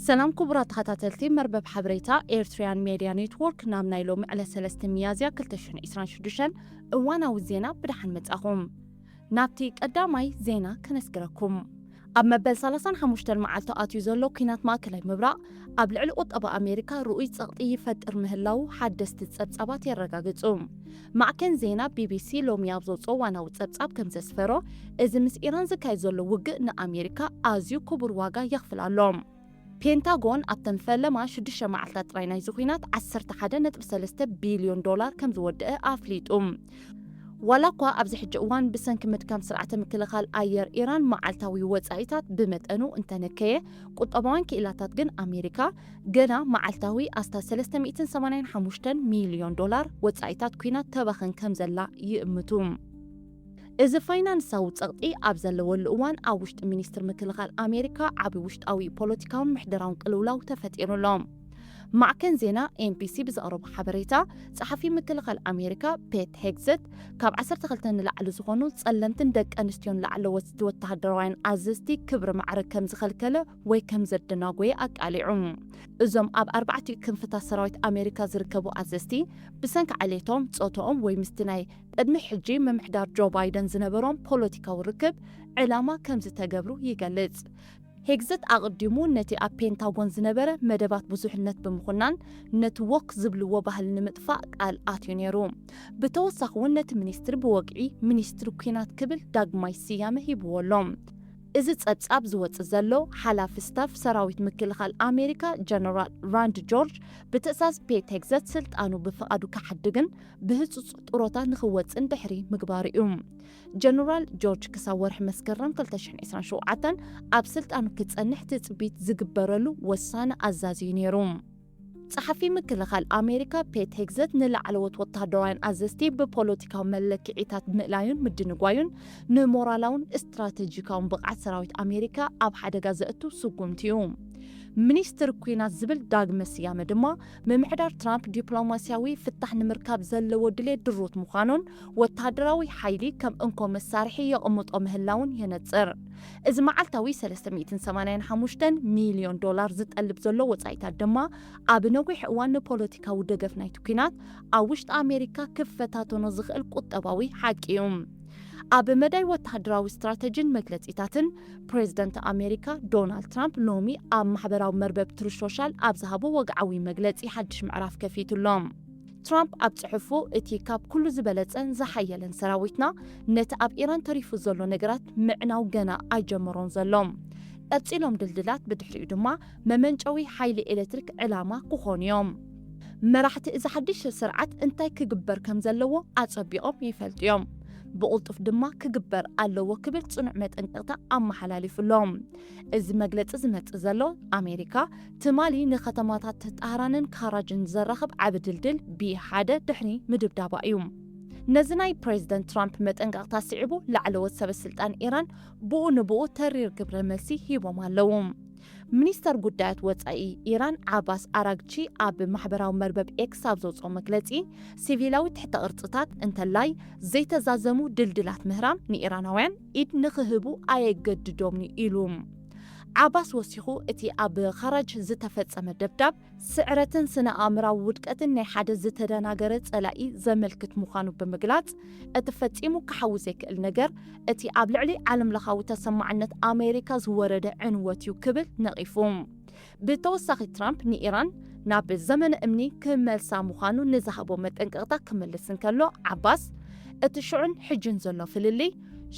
ሰላም ክቡራት ተኸታተልቲ መርበብ ሓበሬታ ኤርትሪያን ሜድያ ኔትወርክ፣ ናብ ናይ ሎሚ ዕለት ሰለስተ ሚያዝያ ክልተ ሽሕን ዕስራን ሽዱሽተን እዋናዊ ዜና ብደሓን መጻኹም። ናብቲ ቀዳማይ ዜና ከነስግረኩም። ኣብ መበል ሰላሳን ሓሙሽተን መዓልቱ ኣትዩ ዘሎ ኲናት ማእከላይ ምብራቕ ኣብ ልዕሊ ቁጠባ ኣሜሪካ ርኡይ ጸቕጢ ይፈጥር ምህላዉ ሓደስቲ ጸብጻባት የረጋግጹ። ማዕከን ዜና ቢቢሲ ሎሚ ኣብ ዘውጽኦ ዋናዊ ጸብጻብ ከም ዘስፈሮ፣ እዚ ምስ ኢራን ዝካየድ ዘሎ ውግእ ንኣሜሪካ ኣዝዩ ክቡር ዋጋ የኽፍል ኣሎ። ፔንታጎን ኣብተን ፈለማ ሽዱሽተ መዓልታት ጥራይ ናይዚ ኲናት ዓሰርተ ሓደ ነጥቢ ሰለስተ ቢልዮን ዶላር ከም ዝወደአ ኣፍሊጡ። ዋላ እኳ ኣብዚ ሕጂ እዋን ብሰንኪ ምድካም ስርዓተ ምክልኻል ኣየር ኢራን መዓልታዊ ወጻኢታት ብመጠኑ እንተነከየ፣ ቁጠባውያን ክኢላታት ግን ኣሜሪካ ገና መዓልታዊ ኣስታት ሰለስተ ሚእትን ሰማንያን ሓሙሽተን ሚልዮን ዶላር ወጻኢታት ኲናት ተባኽን ከም ዘላ ይእምቱ። እዚ ፋይናንሳዊ ጸቕጢ ኣብ ዘለወሉ እዋን፣ ኣብ ውሽጢ ሚኒስትሪ ምክልኻል ኣሜሪካ ዓቢ ውሽጣዊ ፖለቲካውን ምሕደራውን ቅልውላው ተፈጢሩ ኣሎ። ማዕከን ዜና ኤምቢሲ ብዘቕረቦ ሓበሬታ፣ ጸሓፊ ምክልኻል ኣሜሪካ ፔት ሄግዘት፣ ካብ ዓሰርተ ክልተ ንላዕሊ ዝኾኑ ጸለምትን ደቂ ኣንስትዮን ላዕለዎት ወተሃደራውያን ኣዘዝቲ ክብሪ ማዕረግ ከም ዝኸልከለ ወይ ከም ዘደናጎየ ኣቃሊዑ። እዞም ኣብ ኣርባዕቲኡ ክንፍታት ሰራዊት ኣሜሪካ ዝርከቡ ኣዘዝቲ፣ ብሰንኪ ዓሌቶም፣ ጾታኦም ወይ ምስቲ ናይ ቅድሚ ሕጂ ምምሕዳር ጆ ባይደን ዝነበሮም ፖለቲካዊ ርክብ ዕላማ ከም ዝተገብሩ ይገልጽ። ሄግዘት ኣቕዲሙ ነቲ ኣብ ፔንታጎን ዝነበረ መደባት ብዙሕነት ብምኹናን፣ ነቲ ዎክ ዝብልዎ ባህሊ ንምጥፋእ ቃል ኣትዩ ነይሩ። ብተወሳኺ እውን ነቲ ሚኒስትሪ ብወግዒ ሚኒስትሪ ኲናት ክብል ዳግማይ ስያመ ሂብዎ ኣሎ። እዚ ጸብጻብ ዝወጽእ ዘሎ፣ ሓላፊ ስታፍ ሰራዊት ምክልኻል ኣሜሪካ ጀነራል ራንድ ጆርጅ ብትእዛዝ ፔት ሄግዘት ስልጣኑ ብፍቓዱ ክሓድግን ብህጹጽ ጡረታ ንኽወጽእን ድሕሪ ምግባሩ እዩ። ጀነራል ጆርጅ ክሳብ ወርሒ መስከረም ክልተ ሽሕን ዕስራን ሸውዓተን ኣብ ስልጣኑ ክጸንሕ ትጽቢት ዝግበረሉ ወሳኒ ኣዛዚ እዩ ነይሩ። ጸሓፊ ምክልኻል ኣሜሪካ ፔት ሄግዘት ንላዕለዎት ወተሃደራውያን ኣዘዝቲ ብፖለቲካዊ መለክዒታት ምእላዩን ምድንጓዩን ንሞራላውን ስትራተጂካውን ብቕዓት ሰራዊት ኣሜሪካ ኣብ ሓደጋ ዘእቱ ስጉምቲ እዩ። ሚኒስትር ኲናት ዝብል ዳግመ ስያመ ድማ፣ ምምሕዳር ትራምፕ ዲፕሎማስያዊ ፍታሕ ንምርካብ ዘለዎ ድሌት ድሩት ምዃኑን፣ ወተሃደራዊ ሓይሊ ከም እንኮ መሳርሒ የቕምጦ ምህላውን የነጽር። እዚ መዓልታዊ ሰለስተ ሚእትን ሰማንያን ሓሙሽተን ሚልዮን ዶላር ዝጠልብ ዘሎ ወጻኢታት ድማ፣ ኣብ ነዊሕ እዋን ንፖለቲካዊ ደገፍ ናይቲ ኲናት ኣብ ውሽጢ ኣሜሪካ ክፈታተኖ ዝኽእል ቁጠባዊ ሓቂ እዩ። ኣብ መዳይ ወተሃደራዊ ስትራተጂን መግለጺታትን፣ ፕሬዝደንት ኣሜሪካ ዶናልድ ትራምፕ ሎሚ ኣብ ማሕበራዊ መርበብ ትሩዝ ሶሻል ኣብ ዝሃቦ ወግዓዊ መግለጺ ሓድሽ ምዕራፍ ከፊቱ ኣሎ። ትራምፕ ኣብ ጽሑፉ፣ እቲ ካብ ኩሉ ዝበለጸን ዝሓየለን ሰራዊትና፣ ነቲ ኣብ ኢራን ተሪፉ ዘሎ ነገራት ምዕናው ገና ኣይጀመሮን ዘሎ። ቀጺሎም ድልድላት፣ ብድሕሪኡ ድማ መመንጨዊ ሓይሊ ኤሌክትሪክ ዕላማ ክኾኑ እዮም። መራሕቲ እዚ ሓድሽ ስርዓት እንታይ ክግበር ከም ዘለዎ ኣጸቢቖም ይፈልጡ እዮም። ብቕልጡፍ ድማ ክግበር ኣለዎ ክብል ጽኑዕ መጠንቀቕታ ኣመሓላሊፉ ኣሎ። እዚ መግለጺ ዝመጽእ ዘሎ፣ ኣሜሪካ ትማሊ ንከተማታት ጣህራንን ካራጅን ዘራኽብ ዓቢ ድልድል ቢ ሓደ ድሕሪ ምድብዳባ እዩ። ነዚ ናይ ፕሬዝደንት ትራምፕ መጠንቀቕታ ስዒቡ፣ ላዕለዎት ሰበ ስልጣን ኢራን ብኡ ንብኡ ተሪር ግብረ መልሲ ሂቦም ኣለዉ። ሚኒስተር ጉዳያት ወጻኢ ኢራን ዓባስ ኣራግቺ ኣብ ማሕበራዊ መርበብ ኤክስ ኣብ ዘውጽኦ መግለጺ፣ ሲቪላዊ ትሕተ ቅርጽታት እንተላይ ዘይተዛዘሙ ድልድላት ምህራም ንኢራናውያን ኢድ ንኽህቡ ኣየገድዶምን'ዩ ኢሉ። ዓባስ ወሲኹ፣ እቲ ኣብ ኻራጅ ዝተፈጸመ ደብዳብ፣ ስዕረትን ስነ ኣእምራዊ ውድቀትን ናይ ሓደ ዝተደናገረ ጸላኢ ዘመልክት ምዃኑ ብምግላጽ፣ እቲ ፈጺሙ ክሓዊ ዘይክእል ነገር፣ እቲ ኣብ ልዕሊ ዓለምለኻዊ ተሰማዕነት ኣሜሪካ ዝወረደ ዕንወት እዩ ክብል ነቒፉ። ብተወሳኺ ትራምፕ ንኢራን ናብ ዘመነ እምኒ ክመልሳ ምዃኑ ንዝሃቦ መጠንቀቕታ ክምልስ እንከሎ፣ ዓባስ፣ እቲ ሽዑን ሕጅን ዘሎ ፍልልይ፣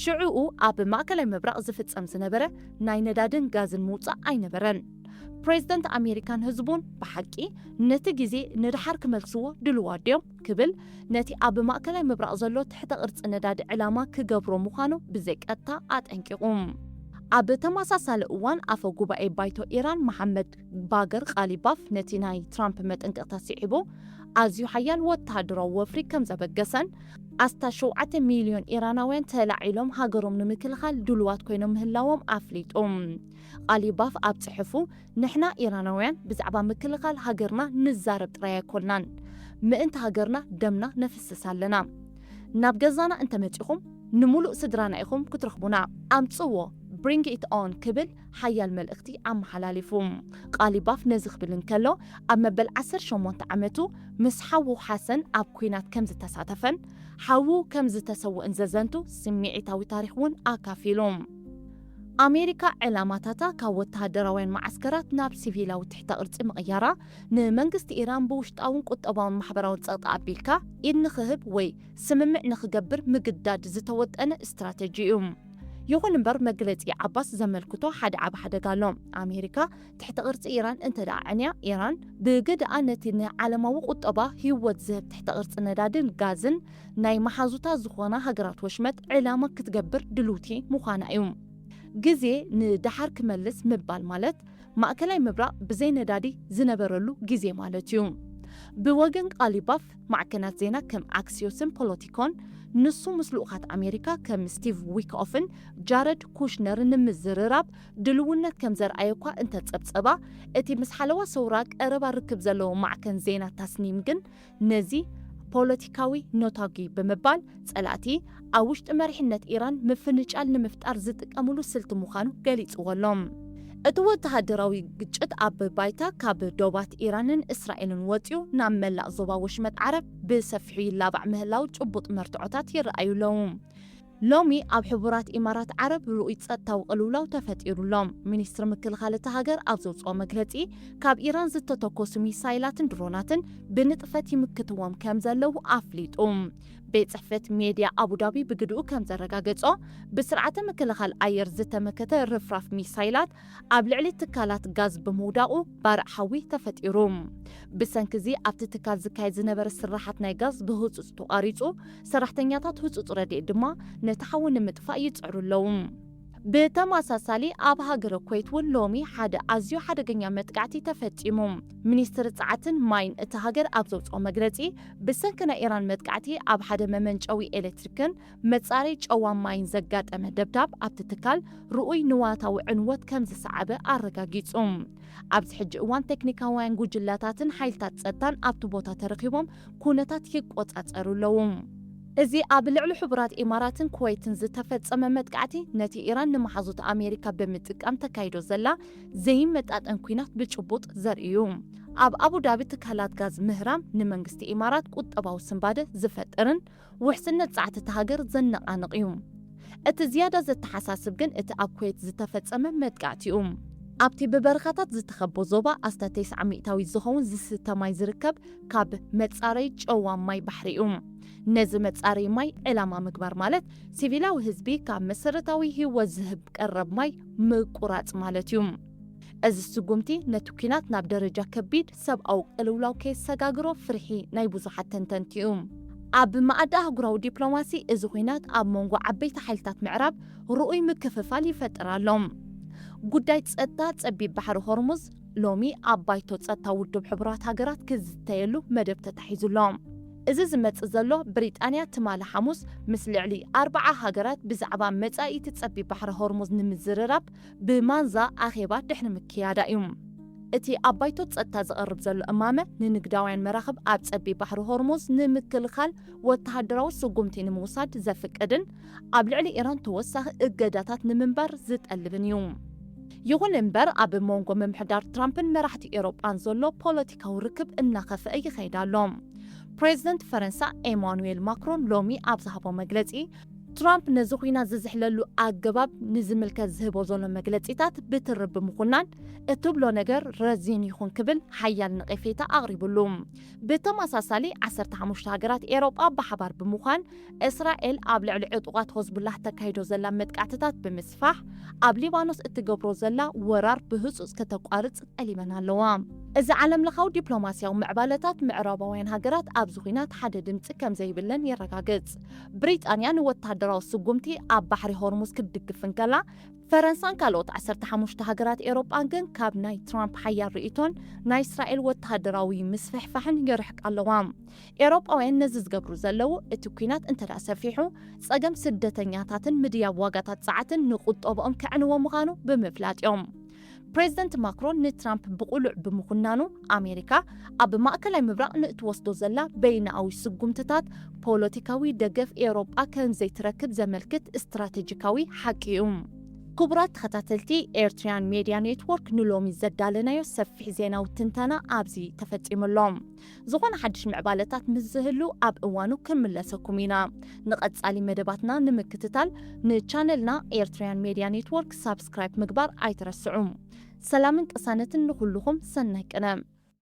ሽዑኡ ኣብ ማእከላይ ምብራቕ ዝፍጸም ዝነበረ ናይ ነዳድን ጋዝን ምውጻእ ኣይነበረን። ፕሬዝደንት ኣሜሪካን ህዝቡን ብሓቂ ነቲ ግዜ ንደሓር ክመልስዎ ድልዋት ድዮም ክብል፣ ነቲ ኣብ ማእከላይ ምብራቕ ዘሎ ትሕተ ቅርጺ ነዳዲ ዕላማ ክገብሮ ምዃኑ ብዘይቀጥታ ኣጠንቂቑ። ኣብ ተመሳሳሊ እዋን፣ ኣፈ ጉባኤ ባይቶ ኢራን መሓመድ ባገር ቃሊባፍ ነቲ ናይ ትራምፕ መጠንቀቕታ ስዒቡ፣ ኣዝዩ ሓያል ወተሃደራዊ ወፍሪ ከም ዘበገሰን፣ ኣስታት ሸውዓተ ሚልዮን ኢራናውያን ተላዒሎም ሃገሮም ንምክልኻል ድሉዋት ኮይኖም ምህላዎም ኣፍሊጡ። ቃሊባፍ ኣብ ጽሑፉ፣ ንሕና ኢራናውያን ብዛዕባ ምክልኻል ሃገርና ንዛረብ ጥራይ ኣይኮናን፣ ምእንቲ ሃገርና ደምና ነፍስስ ኣለና። ናብ ገዛና እንተመጺኹም፣ ንምሉእ ስድራና ኢኹም ክትረኽቡና። ኣምጽዎ፣ Bring it on ክብል ሓያል መልእኽቲ ኣመሓላሊፉ። ቃሊባፍ ነዚ ክብል እንከሎ፣ ኣብ መበል ዓሰርተ ሸሞንተ ዓመቱ ምስ ሓዉ ሓሰን ኣብ ኲናት ከም ዝተሳተፈን ሓዉ ከም ዝተሰውእን ዘዘንቱ ስምዒታዊ ታሪኽ እውን ኣካፊሉ። ኣሜሪካ ዕላማታታ ካብ ወተሃደራውያን መዓስከራት ናብ ሲቪላዊ ትሕተ ቅርጺ ምቕያራ፣ ንመንግስቲ ኢራን ብውሽጣውን ቁጠባውን ማሕበራውን ጸቕጢ ኣቢልካ ኢድ ንኽህብ ወይ ስምምዕ ንኽገብር ምግዳድ ዝተወጠነ ስትራተጂ እዩ። ይኹን እምበር፣ መግለጺ ዓባስ ዘመልክቶ ሓደ ዓቢ ሓደጋ ኣሎ። ኣሜሪካ ትሕተ ቅርጺ ኢራን እንተ ደኣ ዕንያ፣ ኢራን ብግድኣ ነቲ ንዓለማዊ ቁጠባ ህይወት ዝህብ ትሕተ ቅርጺ ነዳድን ጋዝን ናይ መሓዙታ ዝኾና ሃገራት ወሽመጥ ዕላማ ክትገብር ድልውቲ ምዃና እዩ። ግዜ ንደሓር ክመልስ ምባል ማለት፣ ማእከላይ ምብራቕ ብዘይ ነዳዲ ዝነበረሉ ግዜ ማለት እዩ። ብወገን ቃሊባፍ፣ ማዕከናት ዜና ከም ኣክሲዮስን ፖለቲኮን፣ ንሱ ምስ ልኡኻት ኣሜሪካ ከም ስቲቭ ዊትኮፍን ጃረድ ኩሽነርን ንምዝርራብ ድልውነት ከም ዘርኣየ እኳ እንተጸብጸባ፣ እቲ ምስ ሓለዋ ሰውራ ቀረባ ርክብ ዘለዎ ማዕከን ዜና ታስኒም ግን ነዚ ፖለቲካዊ ኖታጊ ብምባል፣ ጸላእቲ ኣብ ውሽጢ መሪሕነት ኢራን ምፍንጫል ንምፍጣር ዝጥቀምሉ ስልቲ ምዃኑ ገሊጽዎ ኣሎ። እቲ ወተሃደራዊ ግጭት ኣብ ባይታ ካብ ዶባት ኢራንን እስራኤልን ወጺኡ ናብ መላእ ዞባ ወሽመጥ ዓረብ ብሰፊሑ ይላባዕ ምህላው ጭቡጥ መርትዖታት ይረኣዩ ኣለዉ። ሎሚ ኣብ ሕቡራት ኢማራት ዓረብ ርኡይ ጸጥታዊ ቅልውላው ተፈጢሩ ኣሎ። ሚኒስትሪ ምክልኻል እታ ሃገር ኣብ ዘውጽኦ መግለጺ፣ ካብ ኢራን ዝተተኮሱ ሚሳይላትን ድሮናትን ብንጥፈት ይምክትዎም ከም ዘለዉ ኣፍሊጡ። ቤት ጽሕፈት ሜድያ ኣቡዳቢ ብግድኡ ከም ዘረጋገጾ፣ ብስርዓተ ምክልኻል ኣየር ዝተመከተ ርፍራፍ ሚሳይላት ኣብ ልዕሊ ትካላት ጋዝ ብምውዳቑ ባርዕ ሓዊ ተፈጢሩ። ብሰንኪ እዚ ኣብቲ ትካል ዝካየድ ዝነበረ ስራሓት ናይ ጋዝ ብህጹጽ ተቋሪጹ፣ ሰራሕተኛታት ህጹጽ ረድኤት ድማ ነቲ ሓዊ ንምጥፋእ ይጽዕሩ ኣለዉ። ብተመሳሳሊ ኣብ ሃገረ ኩዌት እውን ሎሚ ሓደ ኣዝዩ ሓደገኛ መጥቃዕቲ ተፈጺሙ። ሚኒስትሪ ጸዓትን ማይን እታ ሃገር ኣብ ዘውጽኦ መግለጺ፣ ብሰንኪ ናይ ኢራን መጥቃዕቲ ኣብ ሓደ መመንጨዊ ኤሌክትሪክን መጻረይ ጨዋ ማይን ዘጋጠመ ደብዳብ ኣብቲ ትካል ርኡይ ንዋታዊ ዕንወት ከም ዝሰዓበ ኣረጋጊጹ። ኣብዚ ሕጂ እዋን ቴክኒካውያን ጉጅላታትን ሓይልታት ጸጥታን ኣብቲ ቦታ ተረኺቦም ኩነታት ይቆጻጸሩ ኣለዉ። እዚ ኣብ ልዕሊ ሕቡራት ኢማራትን ኩወይትን ዝተፈጸመ መጥቃዕቲ ነቲ ኢራን ንመሓዙት ኣሜሪካ ብምጥቃም ተካይዶ ዘላ ዘይመጣጠን ኲናት ብጭቡጥ ዘርኢ እዩ። ኣብ ኣቡዳቢ ትካላት ጋዝ ምህራም ንመንግስቲ ኢማራት ቁጠባዊ ስንባደ ዝፈጥርን ውሕስነት ጸዓት እታ ሃገር ዘነቓንቕ እዩ። እቲ ዝያዳ ዘተሓሳስብ ግን እቲ ኣብ ኩዌት ዝተፈጸመ መጥቃዕቲ እዩ። ኣብቲ ብበረኻታት ዝተኸቦ ዞባ ኣስታት ተስዓ ሚእታዊት ዝኸውን ዝስተ ማይ ዝርከብ ካብ መጻረይ ጨዋ ማይ ባሕሪ እዩ። ነዚ መጻረይ ማይ ዕላማ ምግባር ማለት ሲቪላዊ ህዝቢ ካብ መሰረታዊ ህይወት ዝህብ ቀረብ ማይ ምቁራጽ ማለት እዩ። እዚ ስጉምቲ ነቲ ኲናት ናብ ደረጃ ከቢድ ሰብኣዊ ቅልውላው ከየሰጋግሮ ፍርሒ ናይ ብዙሓት ተንተንቲ እዩ። ኣብ መኣዲ ኣህጉራዊ ዲፕሎማሲ፣ እዚ ኲናት ኣብ መንጎ ዓበይቲ ሓይልታት ምዕራብ ርኡይ ምክፍፋል ይፈጥር ኣሎ። ጉዳይ ጸጥታ ጸቢብ ባሕሪ ሆርሙዝ ሎሚ ኣብ ባይቶ ጸጥታ ውድብ ሕቡራት ሃገራት ክዝተየሉ መደብ ተታሒዙ ኣሎ። እዚ ዝመጽእ ዘሎ፣ ብሪጣንያ ትማሊ ሓሙስ ምስ ልዕሊ ኣርብዓ ሃገራት ብዛዕባ መጻኢ እቲ ጸቢብ ባሕሪ ሆርሙዝ ንምዝርራብ ብማንዛ ኣኼባ ድሕሪ ምክያዳ እዩ። እቲ ኣብ ባይቶ ጸጥታ ዝቐርብ ዘሎ እማመ፣ ንንግዳውያን መራኽብ ኣብ ጸቢብ ባሕሪ ሆርሙዝ ንምክልኻል ወተሃደራዊ ስጉምቲ ንምውሳድ ዘፍቅድን ኣብ ልዕሊ ኢራን ተወሳኺ እገዳታት ንምንባር ዝጠልብን እዩ። ይኹን እምበር፣ ኣብ መንጎ ምምሕዳር ትራምፕን መራሕቲ ኤውሮጳን ዘሎ ፖለቲካዊ ርክብ እናኸፍአ ይኸይድ ኣሎ። ፕሬዚደንት ፈረንሳ ኤማኑኤል ማክሮን ሎሚ ኣብ ዝሃቦ መግለጺ፣ ትራምፕ ነዚ ኲናት ዝዝሕለሉ ኣገባብ ንዝምልከት ዝህቦ ዘሎ መግለጺታት ብትሪ ብምኹናን፣ እትብሎ ነገር ረዚን ይኹን ክብል ሓያል ነቐፌታ ኣቕሪቡሉ። ብተመሳሳሊ፣ ዓሰርተ ሓሙሽተ ሃገራት ኤውሮጳ ብሓባር ብምዃን፣ እስራኤል ኣብ ልዕሊ ዕጡቓት ሆዝቡላህ ተካይዶ ዘላ መጥቃዕትታት ብምስፋሕ፣ ኣብ ሊባኖስ እትገብሮ ዘላ ወራር ብህጹጽ ከተቋርጽ ጠሊበን ኣለዋ። እዚ ዓለምለኻዊ ዲፕሎማስያዊ ምዕባለታት፣ ምዕራባውያን ሃገራት ኣብዚ ኲናት ሓደ ድምጺ ከም ዘይብለን የረጋግጽ። ብሪጣንያ ንወተሃደራዊ ስጉምቲ ኣብ ባሕሪ ሆርሙዝ ክትድግፍ እንከላ፣ ፈረንሳን ካልኦት ዓሰርተ ሓሙሽተ ሃገራት ኤውሮጳን ግን ካብ ናይ ትራምፕ ሓያል ርእይቶን ናይ እስራኤል ወተሃደራዊ ምስፍሕፋሕን ይርሕቃ ኣለዋ። ኤውሮጳውያን ነዚ ዝገብሩ ዘለዉ፣ እቲ ኲናት እንተ ደኣ ሰፊሑ፣ ጸገም ስደተኛታትን ምድያብ ዋጋታት ጸዓትን ንቁጠብኦም ከዕንዎ ምዃኑ ብምፍላጥ እዮም። ፕሬዚደንት ማክሮን ንትራምፕ ብቕሉዕ ብምኹናኑ፣ ኣሜሪካ ኣብ ማእከላይ ምብራቕ ንእትወስዶ ዘላ በይናዊ ስጉምትታት ፖለቲካዊ ደገፍ ኤውሮጳ ከም ዘይትረክብ ዘመልክት ስትራተጂካዊ ሓቂ እዩ። ክቡራት ተኸታተልቲ ኤርትሪያን ሜድያ ኔትወርክ፣ ንሎሚ ዘዳለናዮ ሰፊሕ ዜናዊ ትንተና ኣብዚ ተፈጺሙ ኣሎ። ዝኾነ ሓድሽ ምዕባለታት ምስ ዝህሉ ኣብ እዋኑ ክንምለሰኩም ኢና። ንቐጻሊ መደባትና ንምክትታል ንቻነልና ኤርትሪያን ሜድያ ኔትወርክ ሳብስክራይብ ምግባር ኣይትረስዑ። ሰላምን ቅሳነትን ንኹልኹም፣ ሰናይ ቅነ።